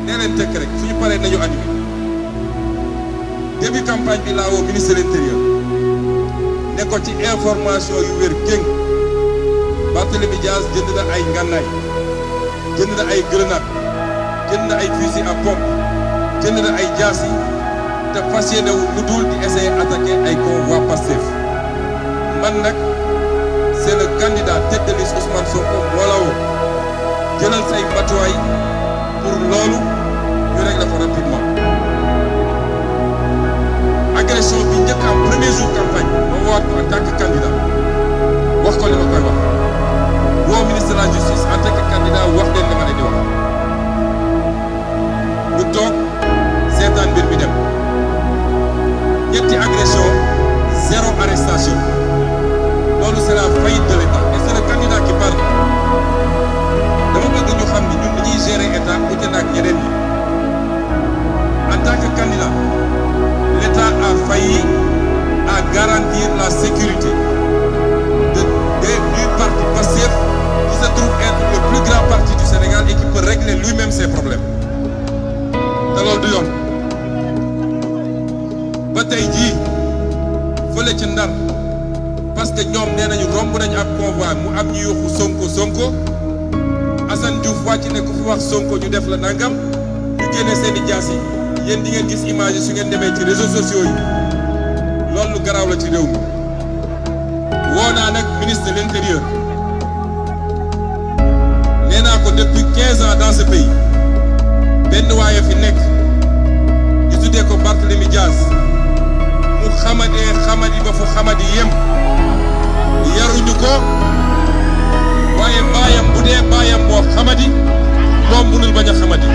nee leen tekk rek suñu paree nañu animé début campagne bi laa woo ministre de l'intérieur ne ko ci information yu wér géng Barthélémy Dias jënd na ay ngànnaay jënd na ay grenade jënd na ay fusil à pompe jënd na ay jaasi te fas yéene wu lu dul di essayer attaquer ay convoi Pastef man nag c'est le candidat tête de liste Ousmane Sonko moo la woo jëlal say matuwaay pour loolu ñu régler ko rapidement agression bi njëkk am premier jour campagne ma woowaat ko en tant que candidat wax ko li ma koy wax woo ministre de la justice en tant que candidat wax leen li ma leen di wax ñu toog seetaan mbir mi dem ñetti agression zéro arrestation loolu c'est la faillite de l'État et c'est le candidat qui parle dama bëgg ñu xam ni ñun li ñuy gérer état ute na ak ñeneen ñi en tant que candidat l'État a failli à garantir la sécurité du parti Pastef qui se trouve être le plus grand parti du Sénégal et qui peut régler lui-même ses problèmes te loolu du yoon ba tey jii fële ci Ndar parce que ñoom nee nañu romb nañu ab convoi mu am ñu yuuxu Sonko Sonko Assane Diouf wàcc ne ku fi wax Sonko ñu def la nangam ñu génne seeni jaas yi yéen di ngeen gis image yi su ngeen demee ci réseaux sociaux yi loolu lu garaaw la ci réew mi woo naa nag ministre de l'intérieur nee naa ko depuis 15 ans dans ce pays benn waaye fi nekk ñu tuddee ko Barthélémy Dias mu xamadi ba fu xamadi yem yaruñu ko waaye baayam bu dee baayam moo xamadi moom mënul bañ a xamadi